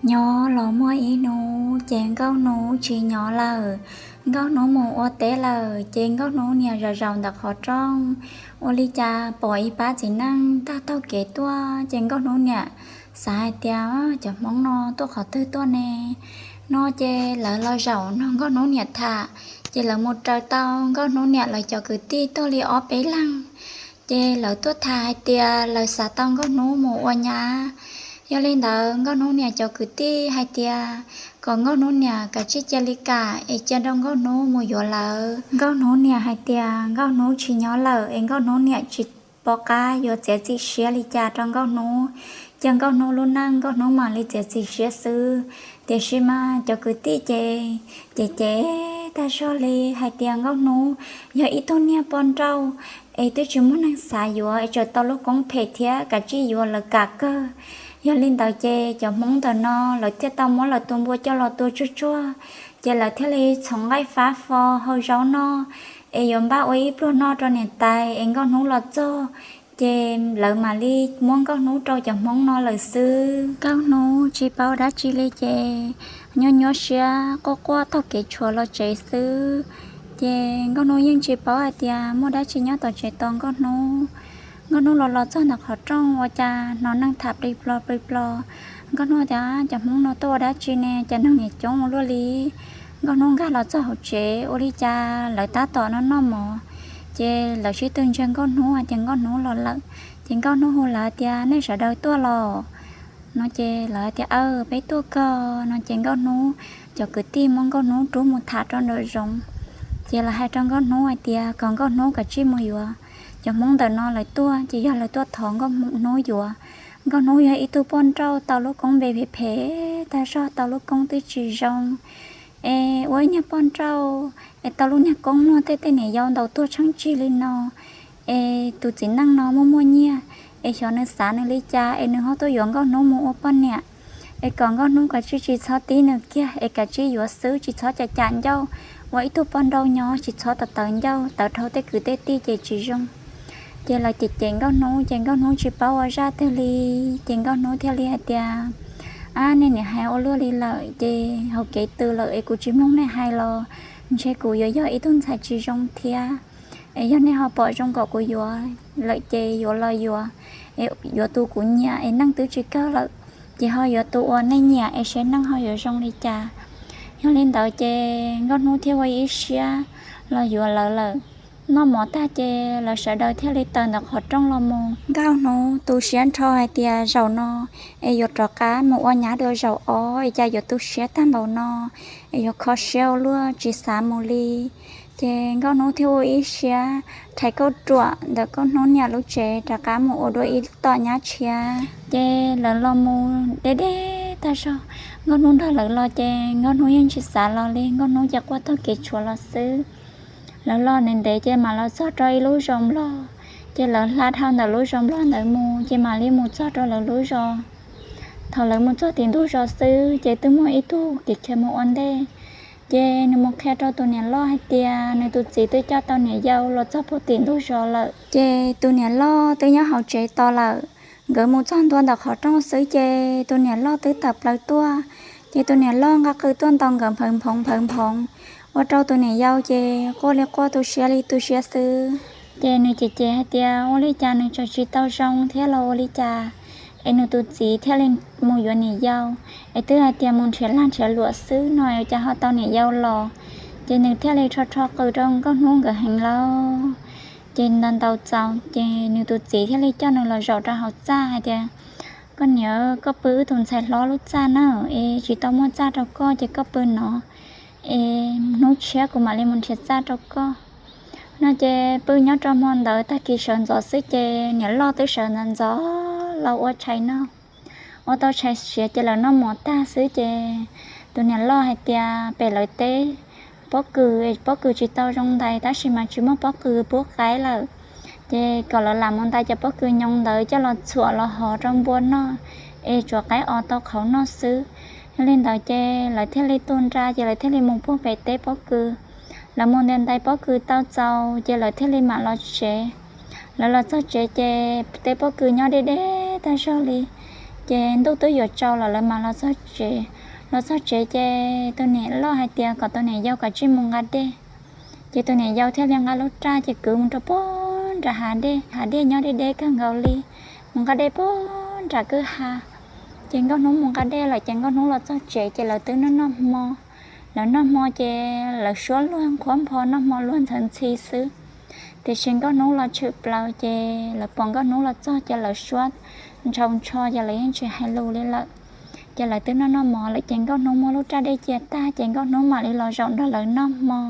Nyob los muaj ib hnub ces Nkauj Hnub tsis nyob lawm. Nkauj Hnub mus ua teb lawm ces Nkauj Hnub niam zaum zaum ntawm qhov rooj, ua li cas pom ib pab txiv neej tag taug kev tuaj ces Nkauj Hnub niam xav hais tias cov Hmoob no tuaj qhov twg tuaj ne. No ces lawv los zaum nrog Nkauj Hnub niam tham, ces lawv mus raws tau Nkauj Hnub niam lawv cov kwv tij tuaj li ob peb leeg. Ces lawv tuaj tham hais tias lawv xav tau Nkauj Hnub mus ua nyab. Yog li ntawd Nkauj Hnub niam cov kwv tij hais tias kom Nkauj Hnub niam kav tsij cia li kam es cia rau Nkauj Hnub mus yuav lawv. Nkauj Hnub niam hais tias Nkauj Hnub tsis nyob lawm es Nkauj Hnub niam tsis pom qab yuav txiav txim siab li cas rau Nkauj Hnub. Cia Nkauj Hnub lub neej Nkauj Hnub mam li txiav txim siab xwb. Tiam sis mas cov kwv tij ces cem cem tag zog li hais tias Nkauj Hnub yog ib tug niag poj nrauj es twb tsis muaj neeg xav yuav es tseem tau lub koob phem thiab, kav tsij yuav lawv kam kawg. Yog li ntawd ces cov Hmoob ntawm no lawv thiaj tau muab lawv tus npua coj los tua tsuag tsuag, ces lawv thiaj li txhoov nqaij fab fo hau zaub noj, es yuav npaj ua ib pluag noj rau niam tais es Nkauj Hnub los txog ces lawv mam li muab Nkauj Hnub rau cov Hmoob no lawm xwb. Nkauj Hnub tsis paub dab tsi li ces nyuaj nyuaj siab quaj quaj taug kev tshuav los tsev xwb. Ces Nkauj Hnub yeej tsis paub hais tias muaj dab tsi nyob tom tsev tos Nkauj Hnub. Nkauj Hnub los los txog ntawm qhov rooj ua cas hnov neeg tham plig plog plig plog. Nkauj Hnub tias cov Hmoob no tuaj ua dab tsi ne, cas neeg niam coob ua luaj li. Nkauj Hnub nkag los txog hauv tsev ua li cas lawv tab tom noj noj mov, ces lawv sib tw ntsia Nkauj Hnub hais tias Nkauj Hnub los lawm. Ces Nkauj Hnub hu lawv tias nej sawv daws tuaj los no ces lawv tias aw peb tuaj kawg no ces Nkauj Hnub cov kwv tij muab Nkauj Hnub rub mus tham rau nraum zoov. Ces lawv hais rau Nkauj Hnub hais tias kom Nkauj Hnub kav tsij mus yuav, cov Hmoob ntawm no lawv tuaj ces yog lawv tuaj thov Nkauj Hnub yuav. Nkauj Hnub yog ib tug poj nrauj tau lub koob npe phem phem tag zog, tau lub koob twb tsis zoo. Es ua ib niag poj nrauj es tau lub niag koob muag tej tej niam yau ntaus tuag tsheej tsig li no, es tus txiv neej no muaj muaj nyiaj, es xyov nws xav nws li cas es nws ho tuaj yuav Nkauj Hnub mus ua poj niam. Es kom Nkauj Hnub kav tsij tsis txhob tib nws kiag es kav tsij yuav xwb, tsis txhob cam cam ncauj, ua ib tug poj nrauj nyob tsis txhob tawv tawv ncauj, tawv dhau tej kwv tej tij ces tsis zoo. Ces lawv cem cem Nkauj Hnub ces Nkauj Hnub tsis paub ua zaj twg li. Ces Nkauj Hnub thiaj li hais tias ab nej niam hais ua luaj li lawm ces hauv kev tw lawm es kuv tsis mloog nej hais los ntshe kuv yuav yog ib tug ntxhais tsis zoo thiab. Es yog nej ho pom zoo kom kuv yuav lawm ces yuav los yuav, es yuav tus kuv nyiam es neej twb tsis kawg lawm, ces ho yuav tus uas nej nyiam es saib neej ho yuav zoo li cas. Yog li ntawd ces Nkauj Hnub thiaj ua ib siab los yuav lawv lawm. Noj mov tag ces lawv sawv daws thiaj li tawm ntawm qhov rooj los mus. Nkauj Hnub tu siab nrho hais tias zaum no es yuav rov qab mus ua nyab dua zaum ob es cas yuav tu siab tag npaum no, es yuav kho siab ua luaj tsis xav mus li. Ces Nkauj Hnub thiaj ua ib siab rhais kauj ruam ntawm Nkauj Hnub niam lub tsev rov qab mus ua dua ib tom nyab tshiab. Ces lawv los mus deb deb tag zog, Nkauj Hnub nrog lawv los ces Nkauj Hnub yeej tsis xav los li, Nkauj Hnub ces quaj taug kev tshuav los xwb. Lawv los ntev ntev ces mam los txog rau ib lub zos nplog, ces lawv hla dhau ntawm lub zos nplog ntawd mus ces mam li mus txog rau lawv lub zos. Thaum lawv mus txog tim ntug zos xwb ces twb muaj ib tug kev khiav mus ua ntej. Ces nws mus qhia rau tus niam loj hais tias nws tus txiv twb coj tau niam yau los txog puag tim ntug zos lawm. Ces tus niam loj twb nyob hauv tsev tos lawm. Nkawd mus txog ntua ntawm qhov rooj xwb ces tus niam loj twb tawm plaws tuaj. Ces tus niam loj nqa qws tuaj ntaus nkawd nphawv nphoov nphawv nphoov, ua rau tus niam yau ces quaj li quaj tu siab li tu siab xwb. Ces nws cem cem hais tias ua li cas nws tseem tsis tau zoo thiab los ua li cas, es nws tus txiv thiaj li mus yuav niam yau, es twb hais tias mus nrhiav lag nrhiav luam xwb no es cas ho tau niam yau los. Ces nws thiaj li rho rho qws rau Nkauj Hnub nkawd heev lawm. Ces ntaus ntaus txaus ces nws tus txiv thiaj li coj nws los zaum rau hauv txaj hais tias koj niam, koj pw wb tus ntxhais hlob lub txaj na, es tsis tau muaj txaj rau koj ces koj pw no, es hnub tshiab kuv mam li mus nrhiav txaj rau koj. No ces pw nyob rau hmo ntawd tag kis sawv ntxov xwb ces niam loj twb sawv ntxov ntxov los ua tshais noj. Ua tau tshais siav ces lawv noj mov tag xwb ces tus niam loj hais tias pem lawv teb pob kws, pob kws tsis tau zoo ntais tab sis mas tsis muaj pob kws pub qaib lawm, ces kom lawv lam mus ntais cov pob kws nyoos ntawd coj los txhuam los hov rau npua noj, es tsuav qaib os tau qhauv noj xwb. Yog li ntawd ces lawv thiaj li tu nra ces lawv thiaj li mus puag pem teb pob kws. Lawv mus ntais ntais pob kws tau txaus ces lawv thiaj li mam los tsev. Lawv los txog tsev ces teb pob kws nyob deb deb tag zog li. Ces ntuj twb yuav tsaus lawm, lawv mam los txog tsev. Los txog tsev ces tus niam loj hais tias kom tus niam yau kav tsij mus nqa dej. Ces tus niam yau thiaj li nqa lub raj ces kwv mus rau puag nram hav dej. Hav dej nyob deb deb kawg nkaus li, mus nqa dej puag nram kwj ha. Ces Nkauj Hnub mus nqa dej lawm ces Nkauj Hnub los txog tsev ces lawv twb noj noj hmo. Lawv noj hmo ces lawv suab luag nqhuab npho, noj hmo luag ntxhawv ntxhi xwb. Tiam sis Nkauj Hnub los tshwm plaws ces lawv pom Nkauj Hnub los txog ces lawv suab ntshau ntsho ces lawv yeej tsis hais lus li lawm. Ces lawv twb noj noj hmo lawm ces Nkauj Hnub muab lub raj dej cia tag ces Nkauj Hnub mam li los zaum nrog lawv noj hmo.